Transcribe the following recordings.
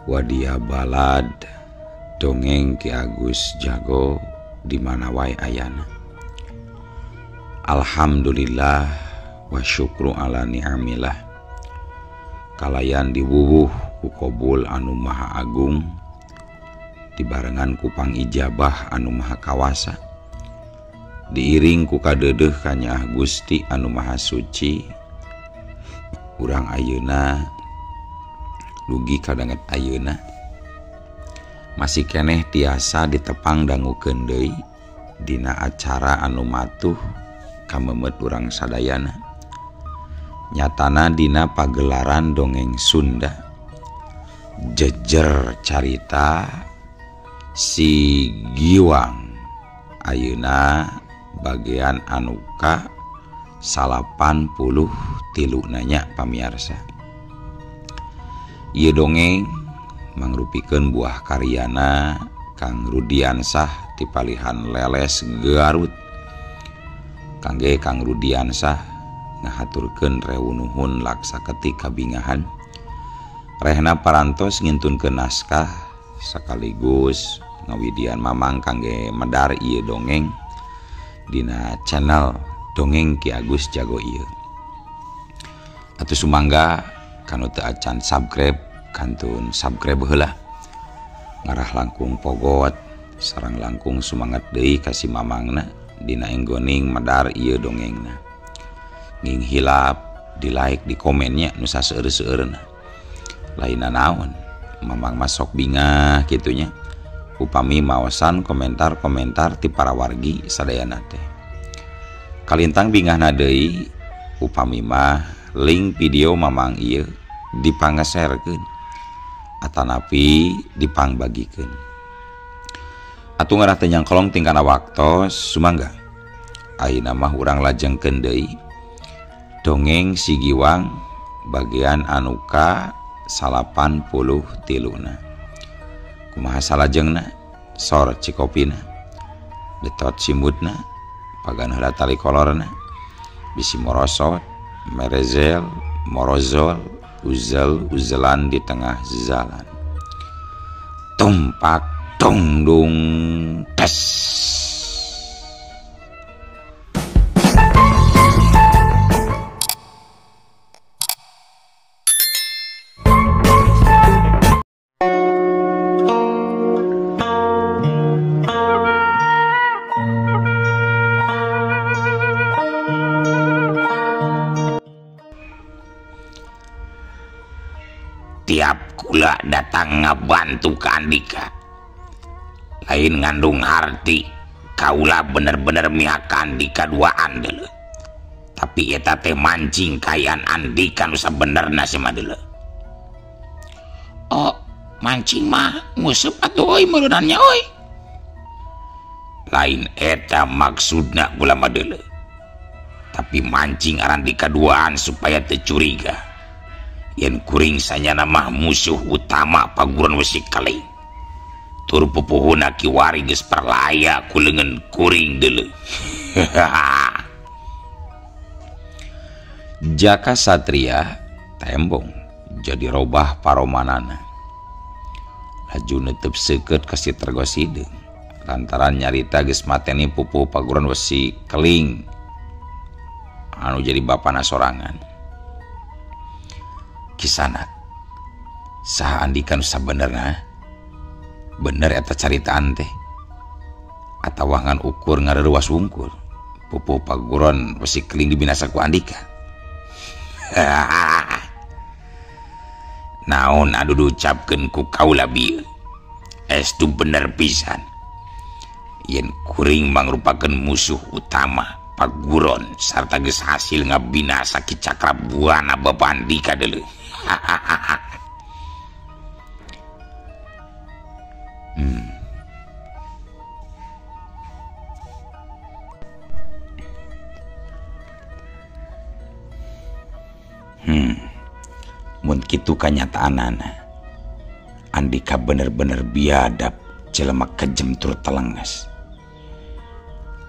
Wadia Balad Dongeng Ki Agus Jago di mana wae ayana. Alhamdulillah wa syukru ala ni'amillah. Kalayan diwuwuh ku kobul anu maha agung, dibarengan ku pangijabah anu maha kawasa, diiring ku kadeudeuh kanyaah Gusti anu maha suci. Urang ayeuna dugi kadanget ayeuna masih keneh tiasa ditepang dangukeun deui dina acara anu matuh kamemet urang sadayana, nyatana dina pagelaran dongeng Sunda jejer carita si Giwang ayeuna bagian anu ka 83 nanya pamiarsa. Ieu dongeng mangrupikeun buah karyana Kang Rudiansah ti palihan Leles Garut. Kangge Kang Rudiansah ngahaturkeun rewu nuhun laksa ketik kabingahan. Rehna parantos ngintunkeun naskah sekaligus ngawidian mamang kangge medar ieu dongeng dina channel Dongeng Ki Agus Jago ieu. Atuh sumangga kanu teu acan subscribe kantun subscribe heula, ngarah langkung pogot sareng langkung sumangat deui ka si mamangna dina enggoning medar ieu dongengna. Nging hilap di like di komennya nu saseueur-seueurna. Lainna naon mamang mah sok bingah kitunya upami maosan komentar-komentar ti para wargi sadayana teh. Kalintang bingahna deui upami mah link video mamang ieu dipangeserkeun atanapi dipangbagikeun. Atuh ngarah teh nyangkolong tingkana waktos sumangga. Ayeuna mah urang lajengkeun deui dongeng si Giwang bagian anu ka 83 na. Kumaha salajengna? Sor cikopina, betot simutna, pagan heula tali kolorna, bisi morosot, merezel, morozol, uzel uzelan di tengah jalan. Tumpak tungdung tes. Tiap kula datang ngabantu ka Andika, lain ngandung arti kaula bener-bener mihak ka Andika duaan deuleu, tapi eta teh mancing kaayaan Andika nu sabenerna sia mah deuleu. Oh, mancing mah nguseup atuh euy meureunannya euy. Lain eta maksudna kula mah deuleu, tapi mancing Andika duaan supaya teu curiga yen kuring sanyana mah musuh utama paguron wesi keling. Tur pupuhuna kiwari geus perlaya ku leungeun kuring deuleu. Jaka Satria tembong jadi robah paromanana. Laju netep seukeut ka si Tergo Sideung lantaran nyarita geus mateni pupuh paguron wesi keling anu jadi bapana sorangan. Kisanak saha Andika nu sabenerna? Bener eta caritaan teh atawa ngan ukur ngareruas wungkul pupuh paguron wesi keling dibinasa ku Andika. Naon anu diucapkeun ku kaula bieu estu bener pisan yen kuring mangrupakeun musuh utama paguron sarta geus hasil ngabinasa Ki Cakrabuana bapa Andika deuleu. Mun kitu kanyataanana Andika bener-bener biadab jelema kejem tur telenges.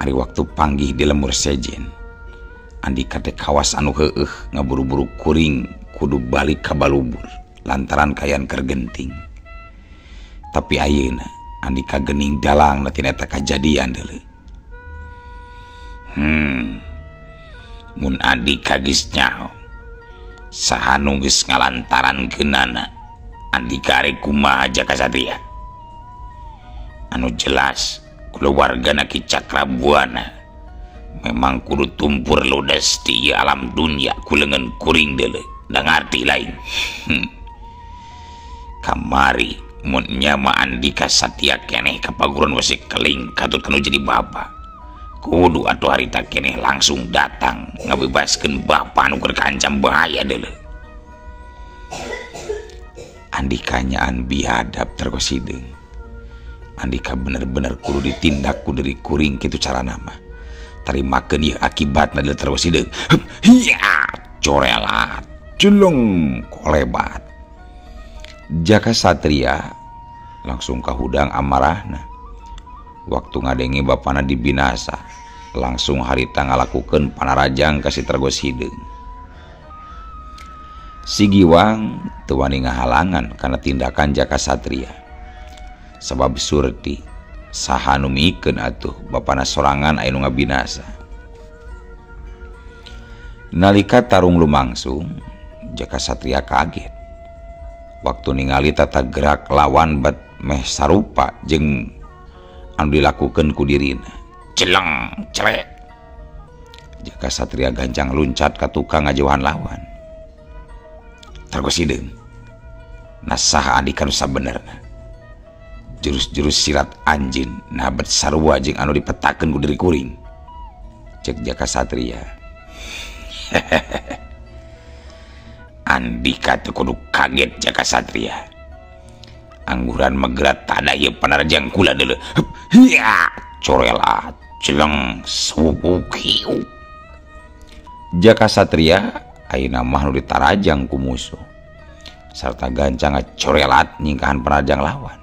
Ari waktu panggih di lemur sejen Andika teh kawas anu heueuh ngaburu-buru kuring kudu balik ka balubur lantaran kayan keur genting. Tapi ayeuna Andika geuning dalang tina eta kajadian deuleu. Mun Andika geus nyaho saha nu geus ngalantaran keunana Andika arek kumaha Jaka Satria. Anu jelas keluargana Ki Cakrabuana memang kudu tumpur ludes di alam dunia ku leungeun kuring deuleu da ngarti lain. Kamari mun nya mah Andika Satya keneh ka paguron Wesi Keling katut kanu jadi bapa. Kudu atuh harita keneh langsung datang ngabebaskeun bapa nu keur kaancam bahaya deuleu. Andika nyaan biadab tergosideung. Andika bener-bener kudu ditindak ku diri kuring kitu carana mah. Tarimakeun ieu akibatna deuleu tergosideung. Hiya, corelat, jeleng kolebat. Jaka Satria langsung kahudang amarahna. Waktu ngadenge bapana dibinasa, langsung harita ngalakukeun panarajang ka si Tergos Hideung. Si Giwang teu wani ngahalangan kana tindakan Jaka Satria. Sabab surti saha nu mikeun atuh bapana sorangan aya nu ngabinasa. Nalika tarung lumangsung, Jaka Satria kaget. Waktu ningali tata gerak lawan bet meh sarupa jeung anu dilakukeun ku dirina. Celeng celek. Jaka Satria gancang luncat ka tukang ngajauhan lawan. Tergos hideung. Nasaha Andika nu sabenerna. Jurus-jurus silat anjin nah bet sarua jeung anu dipetakeun ku diri kuring. Cek Jaka Satria. Andika teu kudu kaget Jaka Satria. Angguran megrat tada ieu panarjang kula deuleu. Hiya, corelat, celeng, suwuk hiu. Jaka Satria ayeuna mah nu ditarajang ku musuh. Sarta gancang ngacorelat nyingkahan panarjang lawan.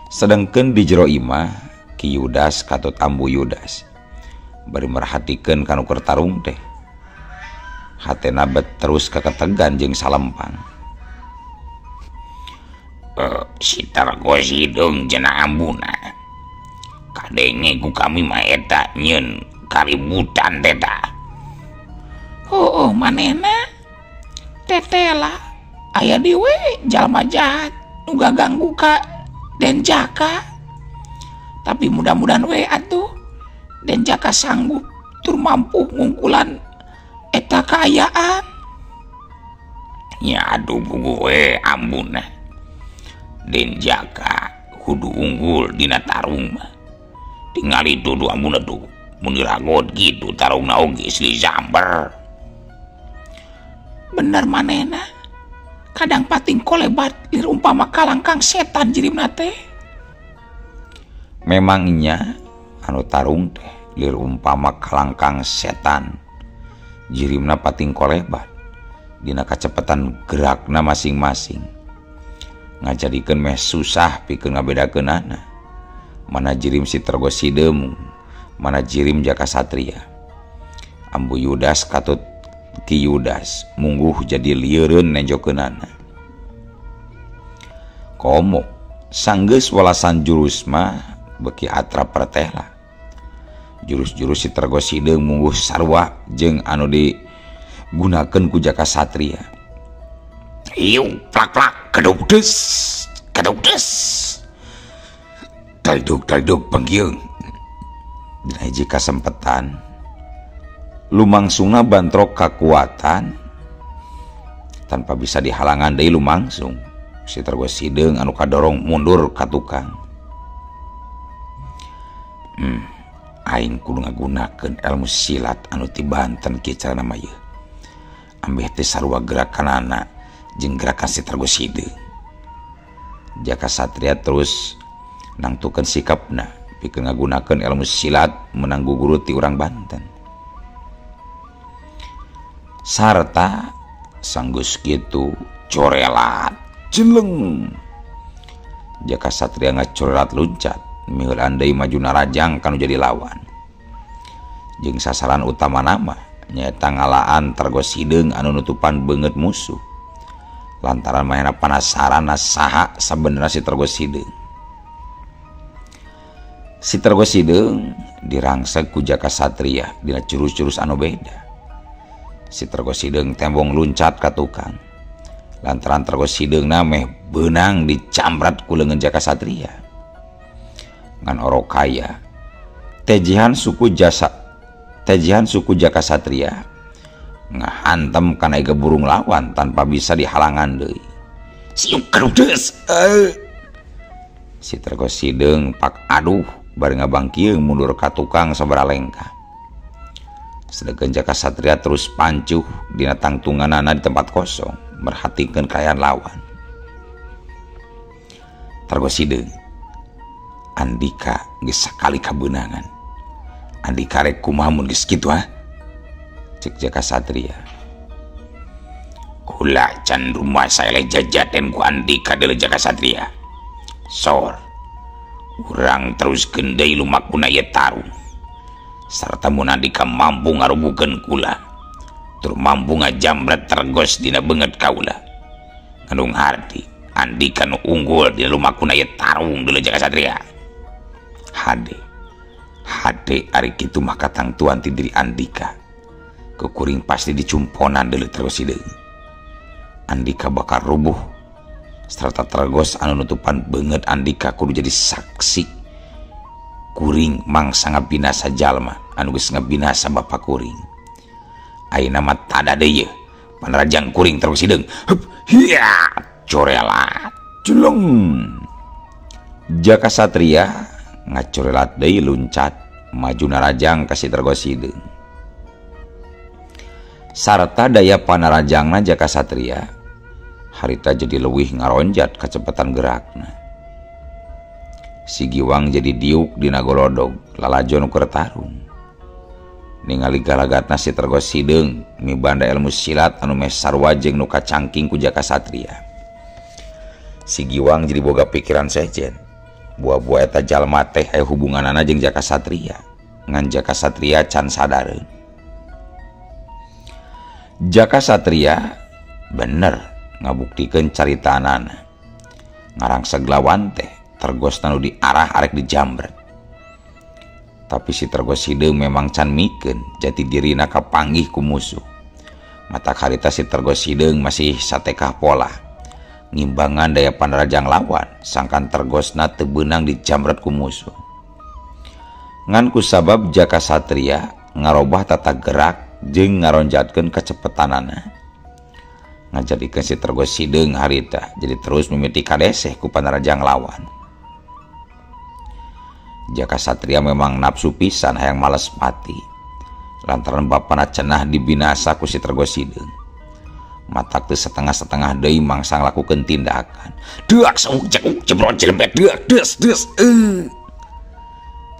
Sedengkeun di jero imah Ki Yudas katut Ambu Yudas bari merhatikeun kanu keur tarung teh. Hatena bet terus kaketegan jeung salempang. Si Tergos Hideung cenah ambuna. Kadenge ku kami mah eta nyeun kaributan teh tah. Heueuh manehna tetela aya di we jalma jahat nu gaganggu ka Den Jaka. Tapi mudah-mudahan we atuh Den Jaka sanggup tur mampu ngungkulan eta kaayaan. Nya aduh bugu we ambuna. Den Jaka kudu unggul dina tarung mah. Tingali dudu ambuna tuh mun diragot gitu tarungna oge silih samber. Bener manehna. Kadang pating kolebat lir umpama kalangkang setan jirimna teh. Memang nya anu tarung teh lir umpama kalangkang setan. Jirimna pating kolebat dina kacepetan gerakna masing-masing. Ngajadikeun meh susah pikeun ngabedakeunana. Mana jirim si Tergos Hideung, mana jirim Jaka Satria. Ambu Yudas katut Ki Yudas mungguh jadi lieureun nenjokeunana. Komo sanggeus walasan jurus mah beuki atrap pertehlah. Jurus-jurus si Tergos Hideung mungguh sarua jeung anu digunakeun ku Jaka Satria. Iu plak-plak keduk des keduk des. Dalduk-dalduk penggiung. Dina hiji kasempetan lumangsungna bantrok kakuatan tanpa bisa dihalangan deui lumangsung. Si Tergos Hideung anu kadorong mundur ka tukang. Aing kudu ngagunakeun ilmu silat anu ti Banten kieu carana mah ieu. Ambeh teh sarua gerakanana jeung gerakan si Tergos Hideung. Jaka Satria terus nangtukeun sikapna pikeun ngagunakeun ilmu silat menang guguru ti urang Banten. Sarta sanggeus kitu corelat jeleng. Jaka Satria ngacorelat luncat miheulan deui maju narajang kanu jadi lawan. Jeung sasaran utama nama nyaeta ngalaan Tergos Hideung anu nutupan beungeut musuh. Lantaran manehna penasaran saha sabenerna si Tergos Hideung. Si Tergos Hideung dirangseg ku Jaka Satria dina jurus-jurus anu beda. Si Tergos Hideung tembong luncat ka tukang. Lantaran Tergos Hideungna meh beunang dicambrat ku leungeun Jaka Satria. Ngan orok kaya tejihan suku Jaka Satria ngahantem kana iga burung lawan tanpa bisa dihalangan deui. Siuk karudeus. Si Tergos Hideung pak aduh bari ngabangkieung mundur ka tukang sabaraha lengkah. Sedengkeun Jaka Satria terus pancuh dina tangtunganana di tempat kosong merhatikeun kaayaan lawan. Tergos Hideung Andika geus sakali kabeunangan. Andika rek kumaha mun geus kitu ha? Cek Jaka Satria. Kula can rumasa eleh jajaten ku Andika deuleu Jaka Satria. Sor urang teruskeun deui lumakuna ieu tarung. Sarta mun Andika mampu ngarubukeun kula, tur mampu ngajambret Tergos dina beungeut kaula. Ngandung harti Andika nu unggul dina lumakuna ieu tarung deuleu Jaka Satria. Hade hade ari kitu mah katangtuan ti diri Andika. Kukuring pasti dicumponan deuleu Tergos Hideung. Andika bakal rubuh serta Tergos anu nutupan beungeut Andika kudu jadi saksi kuring mangsa ngabinasa jalma anu geus ngabinasa bapa kuring. Ayeuna mah tada deui yeuh panarajang kuring Tergos Hideung. Hup hiya corelat culung. Jaka Satria ngacorelat deui luncat maju narajang ka si Tergos Hideung. Sarta daya panarajangna Jaka Satria harita jadi leuwih ngaronjat kacepetan gerakna. Si Giwang jadi diuk dina golodog lalajon keur tarung. Ningali galagatna si Tergos Hideung mibanda ilmu silat anu meh sarua jeung nu kacangking ku Jaka Satria. Si Giwang jadi boga pikiran sejen. Buah-buah eta jalma teh aya hubunganana jeung Jaka Satria. Ngan Jaka Satria can sadareun. Jaka Satria bener ngabuktikeun caritanana. Ngarangseg lawan teh Tergos nu diarah arek dijambret. Tapi si Tergos Hideung memang can mikeun jati dirina kapanggih ku musuh. Mata harita si Tergos Hideung masih satekah pola. Ngimbangan daya panarajang lawan sangkan Tergosna teu beunang dijambret ku musuh. Ngan kusabab Jaka Satria ngarobah tata gerak jeung ngaronjatkeun kacepetanana. Ngajadikeun si Tergos Hideung harita jadi terus mimiti kadeseh ku panarajang lawan. Jaka Satria memang nafsu pisan hayang males pati. Lantaran bapana cenah dibinasa ku si Tergos Hideung. Matak teu setengah-setengah deui mangsa nglakukeun tindakan. Deak sauk cekuk jebrot jelebet deak des des.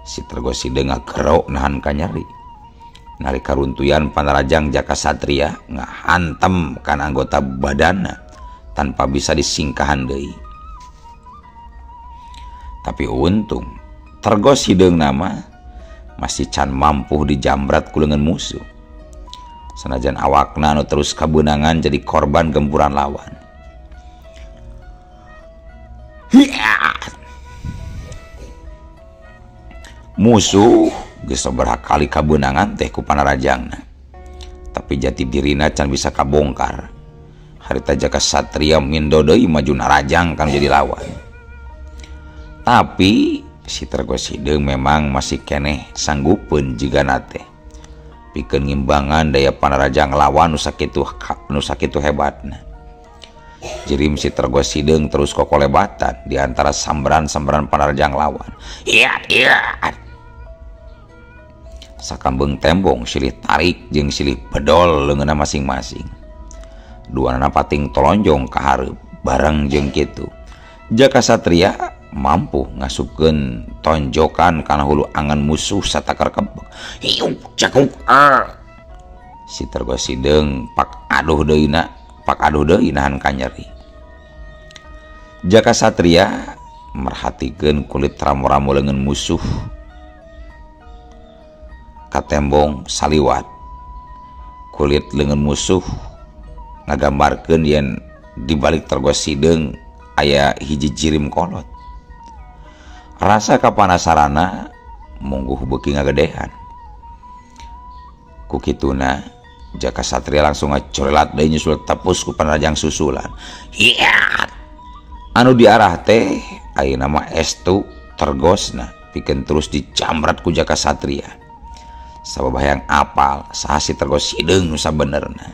Si Tergos Hideung ngagerok nahan kanyeri. Nalika runtuyan panarajang Jaka Satria ngahantem kana anggota badana tanpa bisa disingkahan deui. Tapi untung Tergos Hideung nama masih can mampu dijambrat ku leungeun musuh. Sanajan awakna anu terus kabeunangan jadi korban gempuran lawan. Musuh geus sabaraha kali kabeunangan teh ku panarajangna. Tapi jati dirina can bisa kabongkar. Harita Jaka Satria mindo deui maju narajang kan jadi lawan. Tapi si Tergos Hideung memang masih keneh sanggupeun jigana teh. Pikeun ngimbangan daya panarajang lawan nu sakitu hebatna. Jirim si Tergos Hideung terus kokolebatan di antara sambaran-sambaran panarajang lawan. Iya, iya. Sakambeng tembong silih tarik jeung silih bedol leungeunna masing-masing. Duanana pating tolonjong ka hareup bareng jeung kitu. Jaka Satria mampu ngasupkeun tonjokan kana hulu angan musuh satakar kebek. Hiuk cakuk ah. Si Tergos Hideung pak aduh deui na, pak aduh deui nahan kanyeri. Jaka Satria merhatikeun kulit ramo-ramo leungeun musuh katembong saliwat. Kulit leungeun musuh ngagambarkeun yen di balik Tergos Sideung aya hiji jirim kolot. Rasa kapanasarana mungguh beuki ngagedehan. Ku kituna Jaka Satria langsung ngacorelat deui nyusul tepus ku panarajang susulan. Hiat! Anu diarah teh ayeuna mah estu tergosna pikeun terus dicamrat ku Jaka Satria. Sabab hayang apal saha si Tergos Sideung nu sabenerna.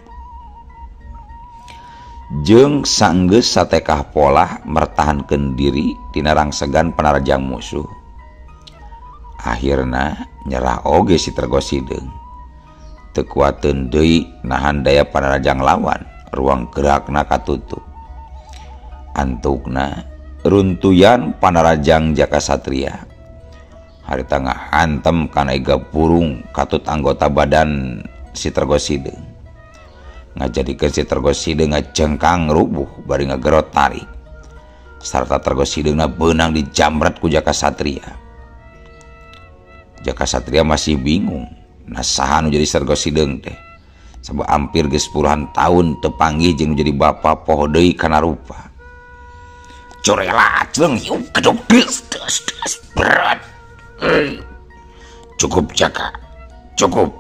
Jeung sanggeus satekah polah mertahankeun diri tina rangsegan panarajang musuh. Akhirna nyerah oge si Tergos Sideung. Teu kuateun deui nahan daya panarajang lawan, ruang gerakna katutup. Antukna runtuyan panarajang Jaka Satria. Harita ngahantem kana iga burung katut anggota badan si Tergos Sideung. Ngajadikeun si Tergos Sideung ngajengkang rubuh bari ngagerot tarik. Sarta Tergos Sideungna beunang dijamret ku Jaka Satria. Jaka Satria masih bingung nah saha nu jadi Tergos Sideung teh. Sabab hampir geus puluhan tahun teu panggih jeung nu jadi bapa poho deui kana rupa. Corelat jeung hiup kedok des des des berat. Cukup Jaka. Cukup.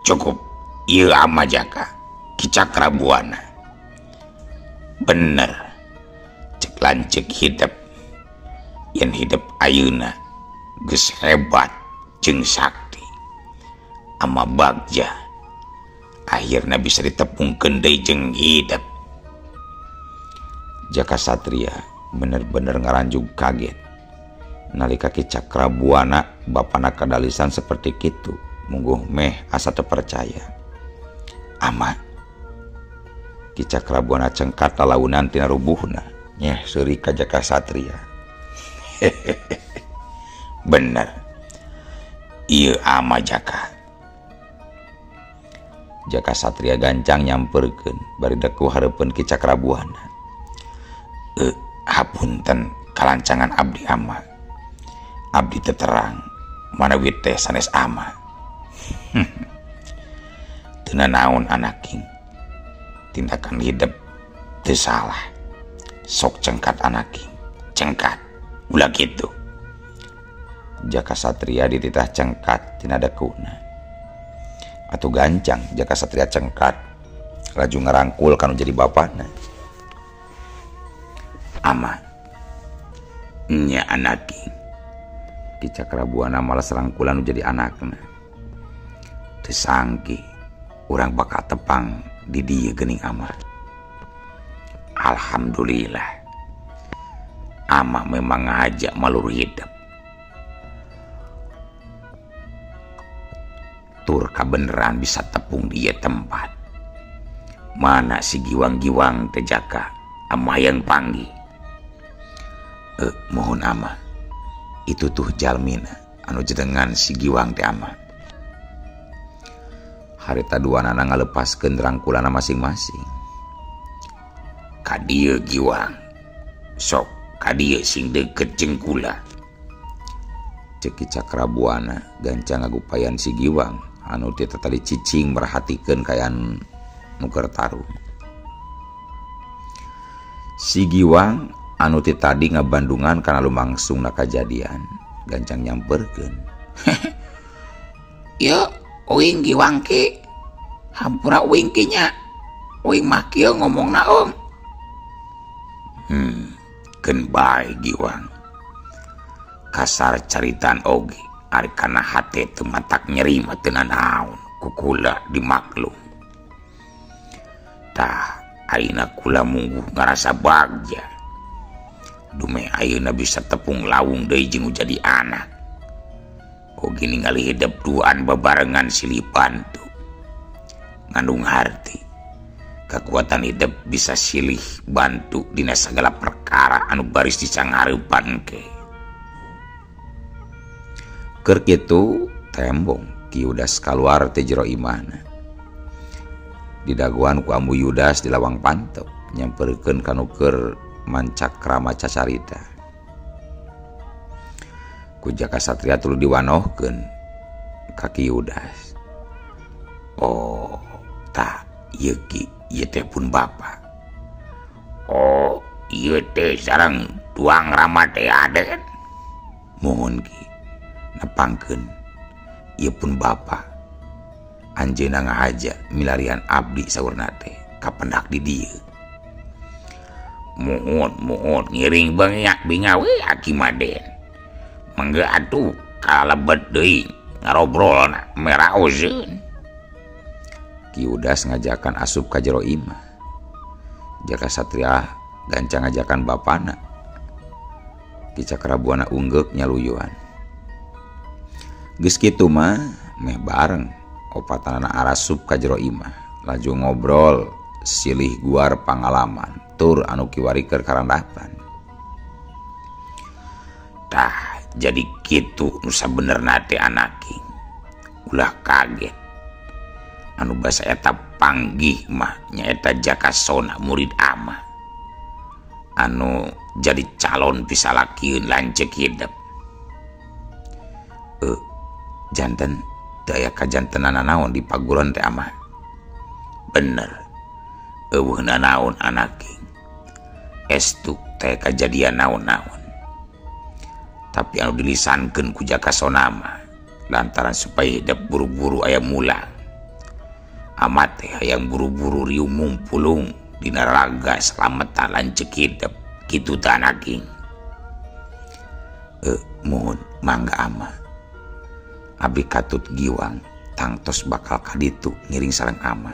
Cukup. Ieu ama Jaka. Ki Cakra Buana. Bener. Cek lanceuk hidup. Yen hidup ayeuna geus hebat jeung sakti. Ama bagja akhirna bisa ditepungkeun deui jeung hidup. Jaka Satria bener-bener ngaranjug kaget nalika Ki Cakra Buana bapana kadalisan seperti kitu mungguh meh asa teu percaya. Ama Ki Cakra Buana cengkat lalaunan tina rubuhna nyeh seuri ka Jaka Satria. Bener ieu ama Jaka. Jaka Satria gancang nyamperkeun bari deku hareupeun Ki Cakra Buana. Hapunten kalancangan abdi ama. Abdi teterang manawi teh sanes ama. Teu nanaon anaking. Tindakan hidup teu salah. Sok cengkat anaking, cengkat. Ulah kitu. Jaka Satria dititah cengkat tina dekuna. Atuh gancang Jaka Satria cengkat laju ngarangkul kanu jadi bapana. Ama nya anaking. Ki Cakra Buana malas rangkulan nu jadi anakna. Teu sangki urang bakal tepang di dieu geuning ama. Alhamdulillah. Ama memang ngajak malur hidup. Tur kabeneran bisa tepung di ieu tempat. Mana si giwang-giwang teh Jaka ama hayang panggih. Mohon ama. Itu tuh jalmina anu jenengan si giwang teh ama. Harita duanana ngalepaskeun rangkulana masing-masing. Ka dieu giwang. Sok ka dieu sing deukeut jeung kula. Cek Ki Cakra Buana gancang ngagupayan si giwang anu teu tadi cicing merhatikeun kayan nu keur tarung. Si giwang anu ti tadi ngabandungan kana lumangsungna kajadian gancang nyamperkeun. Ieu uing giwang ki. Hampura uing ki nya. Uing mah kieu ngomongna eung. Keun bae giwang. Kasar caritan oge ari kana hate teu matak nyeri mah teu nanaon ku kula dimaklum. Tah ayeuna kula mungguh ngarasa bagja. Dume ayeuna bisa tepung lawung deui jeung jadi anak. Oge ningali hidup duaan babarengan silih bantu. Ngandung harti. Kekuatan hidup bisa silih bantu dina sagala perkara anu baris dicangareupan ke. Keur kitu tembong Ki Yudas kaluar teh jero imahna. Didagoan ku Ambu Yudas di lawang pantep nyamperkeun ka nu keur mancakrama cacarita. Ku Jaka Satria tuluy diwanohkeun ka Ki Yudas. Oh, tah ieu Ki, ieu teh pun bapa. Oh ieu teh sareng tuang rama teh Aden. Mohon Ki nepangkeun ieu pun bapa anjeunna ngahaja milarian abdi saurna teh kapendak di dieu. Muhun muhun ngiring banyak bingawe Aki Maden. Mangga atuh kalebet deui ngarobrolna meraoseun. Ki Yudas ngajakan asup ka jero imah. Jaka Satria gancang ngajakan bapana. Ki Cakrabuana unggeuk nyaluyuan. Geus kitu mah meh bareng opatanana arasup ka jero imah. Laju ngobrol silih guar pangalaman tur anu kiwari keur karandapan. Tah jadi kitu nu sabenerna teh anaki. Ulah kaget. Anu basa eta panggih mah nyaeta Jaka Sona murid ama. Anu jadi calon pisalakieun lanceuk hidep. Janten teu aya kajantenana naon di paguron teh ama. Bener. Eueuh nanaon anaki. Estu teh kajadian naon-naon. Tapi anu dilisankeun ku Jaka Sona mah lantaran supaya hidep buru-buru aya mulang. Amat teh hayang buru-buru riung mumpulung dina raga slametan lanceuk hidep kitu tah anaki. Mohon mangga ama. Abdi katut giwang tangtos bakal kaditu ngiring sareng ama.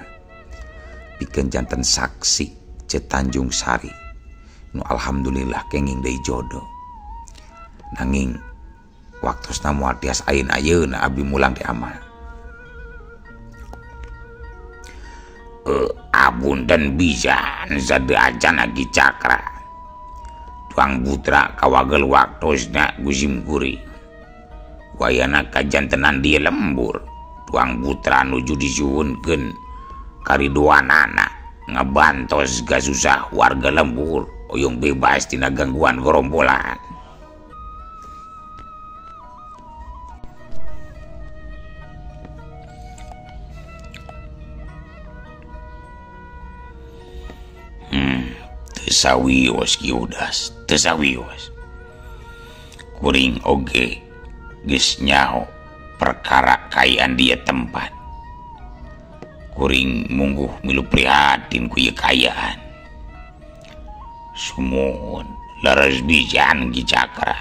Pikeun janten saksi ce Tanjung Sari nu alhamdulillah kenging deui jodoh. Nanging waktosna moal tias ayeuna abdi mulang teh ama. Abundan bisan sade acan Aki Cakra. Tuang putra kawagel waktosna gusim kuring. Wayana kajantenan di lembur. Tuang putra nuju disuhunkeun karidoanana ngebantos gasusah warga lembur oyong bebas tina gangguan gerombolan. Teu sawios Ki Yudas, teu sawios. Kuring oge geus nyaho perkara kaayaan di ieu tempat. Kuring mungguh milu prihatin ku ieu kaayaan. Sumuhun leres bijan Ki Cakra.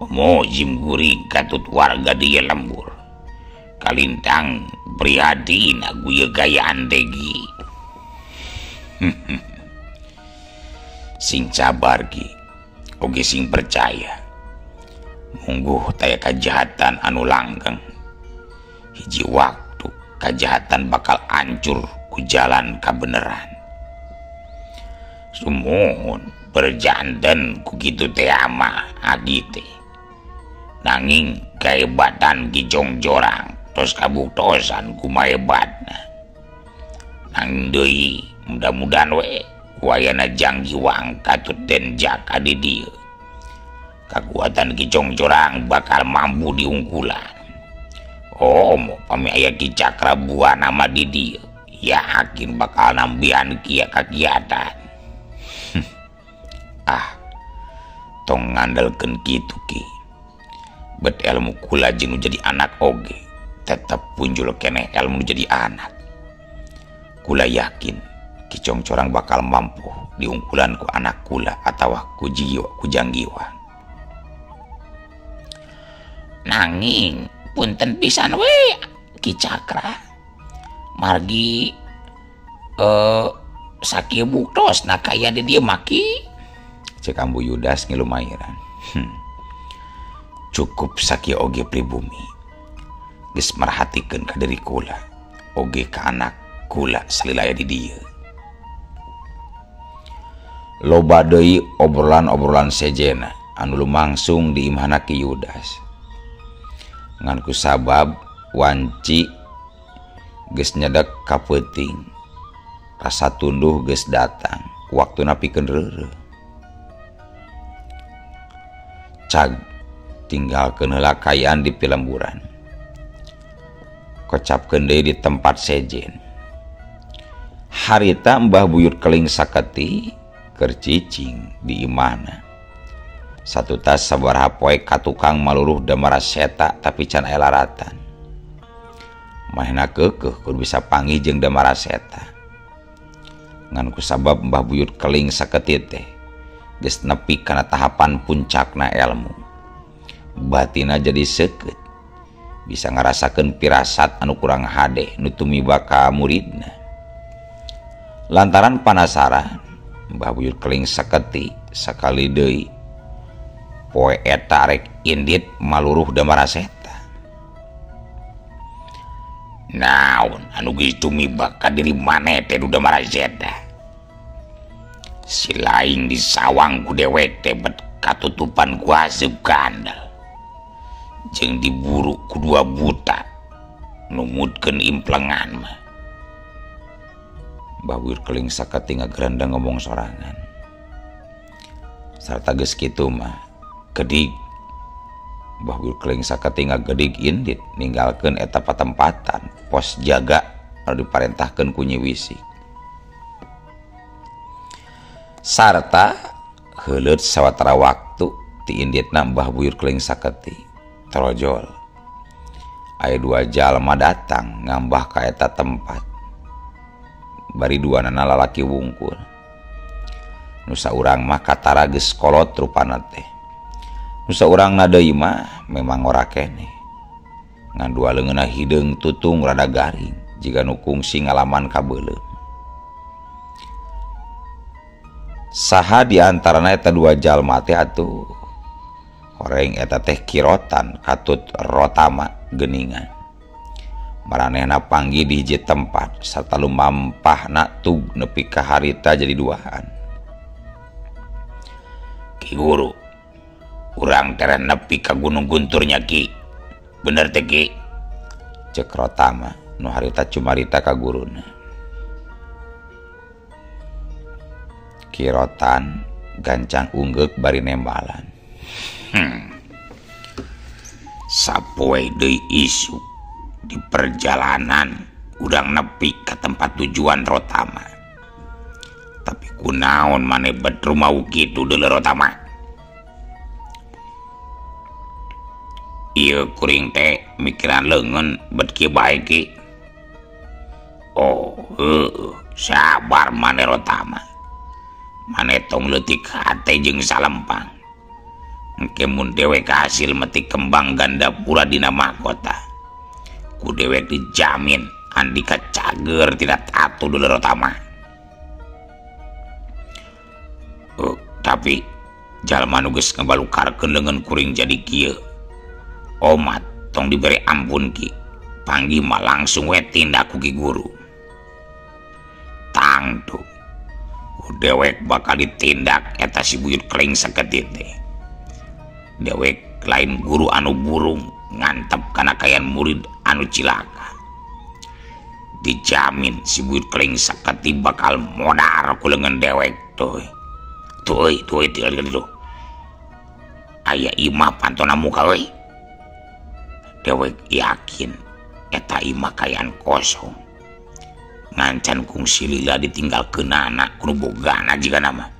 Komo jim kuring katut warga di ieu lembur. Kalintang prihatin ku ieu kaayaan teh Ki. Sing sabar Ki, oge sing percaya. Mungguh taya kajahatan anu langgeng. Hiji waktu kajahatan bakal hancur ku jalan kabeneran. Sumuhun berjanten ku kitu teh ama agi teh. Nanging kahebatan Ki Jongjorang tos kabuktosan kumaha hebatna. Nanging deui mudah-mudahan we wayana Jang Giwang katut den Jaka di dieu. Kakuatan Ki Jongjorang bakal mampu diungkulan. Oh, pami aya Ki Cakrabuana mah di dieu, yakin bakal nambihan kieu kagiatan. Ah, tong ngandelkeun kitu Ki. Bet ilmu kula jeung nu jadi anak oge, tetep punjul keneh ilmu nu jadi anak. Kula yakin Ki Congcorang bakal mampu diungkulan ku anak kula atawa ku jiwa ku Jang Giwang. Nanging punten pisan we Ki Cakra. Margi sakieu buktosna kaya di dieu mah Ki. Cek Ambu Yudas ngilumairan. Cukup sakieu oge pribumi. Geus merhatikeun ka diri kula, oge ka anak kula salilaya di dieu. Loba deui obrolan-obrolan sejena anu lumangsung di imahna Ki Yudas. Ngan ku sabab wanci geus nyedek ka peuting, rasa tunduh geus datang, waktuna pikeun reureuh. Cag tinggalkeun heula kaayaan di pilemburan. Kocapkeun deui di tempat sejen. Harita Mbah Buyut Keling Saketi Keur cicing di imahna. Satutas sabaraha poe ka tukang maluruh Damara Seta tapi can aya laratan. Manehna keukeuh kudu bisa panggih jeung Damara Seta. Ngan kusabab Mbah Buyut Keling saketik teh geus nepi kana tahapan puncakna elmu. Batina jadi seukeut. Bisa ngarasakeun pirasat anu kurang hade nu tumiba ka muridna. Lantaran panasaran, Mbah Buyut Keling saketi sakali deui poe eta rek indit maluruh Damara Seta. Naon anu geus tumiba ka diri maneh teh Damara Seta? Si laing disawang ku dewek teh bet katutupan ku haseup kandel. Jeung diburu ku dua buta numutkeun implengan mah. Mbah Buyut Keling saketi ngagerendeng ngomong sorangan. Sarta geus kitu mah gedig. Mbah Buyut Keling saketi ngagedig indit ninggalkeun eta patempatan pos jaga anu diparentahkeun ku Nyi Wisik. Sarta heuleut sawatara waktu ti inditna Mbah Buyut Keling saketi torojol. Aya dua jalma datang ngambah ka eta tempat. Bari duanana lalaki wungkul. Nu saurang mah katara geus kolot rupana teh. Nu saurangna deui mah memang ora keneh. Ngan dua leungeunna hideung tutung rada garing jiga nu kungsi ngalaman kabeuleum. Saha di antarana eta dua jalma teh atuh? Horeng eta teh Kirotan katut Rotama geuningan. Maranehna panggih di hiji tempat sarta lumampahna tug nepi ka harita jadi duaan. Ki Guru, urang teh nepi ka Gunung Gunturnya Ki. Bener teh Ki? Cek Rotama nu harita cumarita ka guruna. Kirotan gancang unggeuk bari nembalan. Sapoe deui isuk di perjalanan urang nepi ka tempat tujuan Rotama. Tapi kunaon maneh bet rumau kitu deuleu Rotama? Ieu kuring teh mikiran leungeun bet kieu bae Ki. Oh, heueuh, sabar maneh Rotama. Maneh tong leutik hate jeung salempang. Engke mun dewek hasil metik kembang gandapura dina mahkota. Ku dewek dijamin andika cager tidak tatu dulu Rotama. Tapi jalma nu geus ngabalukarkeun leungeun kuring jadi kieu. Omat tong diberi ampun Ki. Panggih mah langsung we tindak ku Ki Guru. Tangtu ku dewek bakal ditindak eta si Buyut Keling saketik teh. Dewek lain guru anu burung ngantep kana kayan murid anu cilaka. Dijamin si Buyut Keling saketi bakal modar ku leungeun dewek tuh. Tuh tuh tinggal tuh. Aya imah pantona muka euy. Dewek yakin eta imah kayan kosong. Ngancan kungsi lila ditinggalkeunana kudu bogana jigana mah.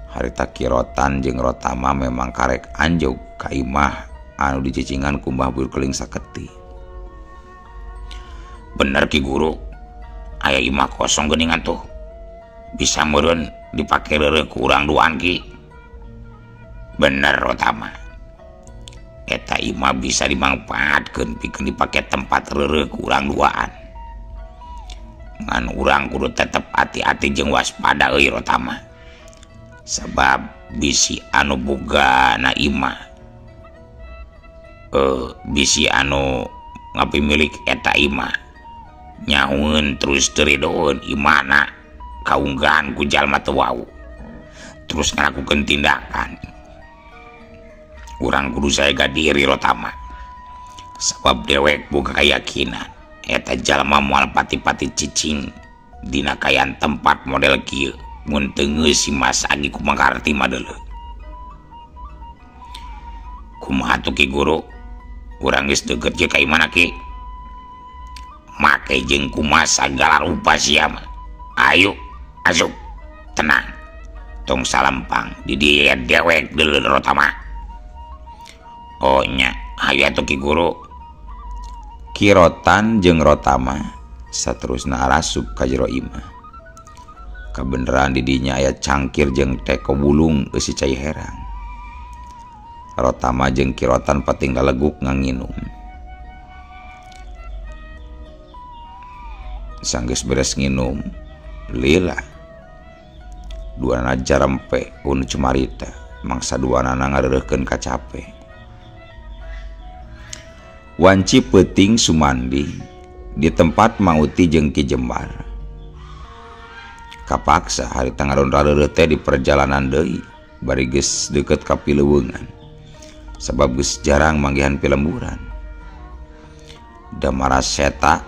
Harita Kirotan jeung Rotama memang karek anjog ka imah anu dicicingan ku Mbah Buyut Keling saketi. Bener Ki Guru, aya imah kosong geuningan tuh. Bisa meureun dipake reureuh ku urang duaan Ki. Bener Rotama. Eta imah bisa dimangpaatkeun pikeun dipake tempat reureuh ku urang duaan. Ngan urang kudu tetep hati-hati jeung waspada euy Rotama. Sebab bisi anu boga na imah bisi anu ngapimilik eta imah nyahueun terus teu ridoeun imahna kaunggahan ku jalma teu wau terus ngalakukeun tindakan. Urang kudu saega diri Rotama sebab dewek boga kayakinan eta jalma moal pati-pati cicing dina kayan tempat model kieu. Mun teu geus si Mas Agi kumakarti mah deuleu. Kumaha tuh Ki Guru? Urang geus deukeut jeung ka imahna Ki. Make jeung kumaha sagala rupa sia mah. Ayo asup. Tenang, Tong salempang di dieu dewek deuleu Rotama. Oh nya, hayu atuh Ki Guru. Ki Rotan jeung Rotama saterusna arasup ka jero imah. Kabeneran di dinya aya cangkir jeung teko bulung eusi cai herang. Rotama jeung Ki Rotan pating laleguk nganginum. Sanggeus beres nginum, lila. Duanana jarempe nu cumarita, mangsa duanana ngareureuhkeun kacape. Wanci peuting sumandi di tempat Mauti jeung Ki Jembar. Kapaksa harita ngaron rareureut teh di perjalanan deui, bari geus deukeut ka pileuweungan. Sabab geus jarang manggihan pilemburan. Damara Seta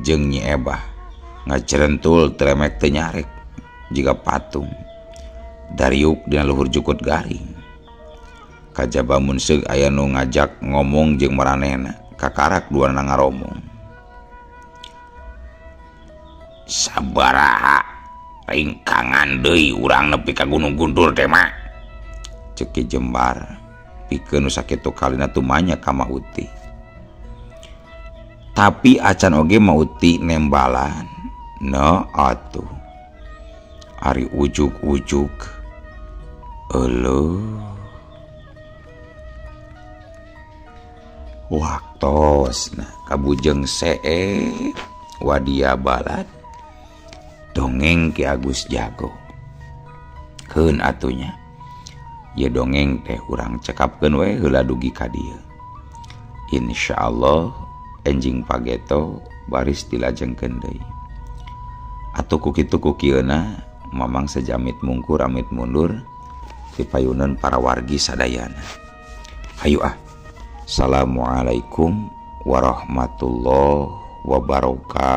jeung Nyi Ebah ngacerentul tremek teu nyarek jiga patung. Dariuk dina luhur jukut garing. Kajaba mun seug aya nu ngajak ngomong jeung maranehna, kakarak duanana ngaromong. Sabaraha ringkangan deui urang nepi ka Gunung Guntur teh mah. Ceuk Ki Jembar pikeun nu sakitu kalina tumanya ka Mauti. Tapi acan oge Mauti nembalan. No atuh. Ari ujug-ujug. Euleuh. Waktosna kabujeng see wadia balad dongeng Ki Agus Jago. Keun atunya. Ye dongeng teh urang cekapkeun we heula dugi ka dieu. Insyaallah enjing pageto baris dilajengkeun deui. Atuh ku kitu ku kieuna mamang sejamit mungkur amit mundur tipayuneun para wargi sadayana. Hayu ah. Assalamualaikum warahmatullahi wabarakatuh.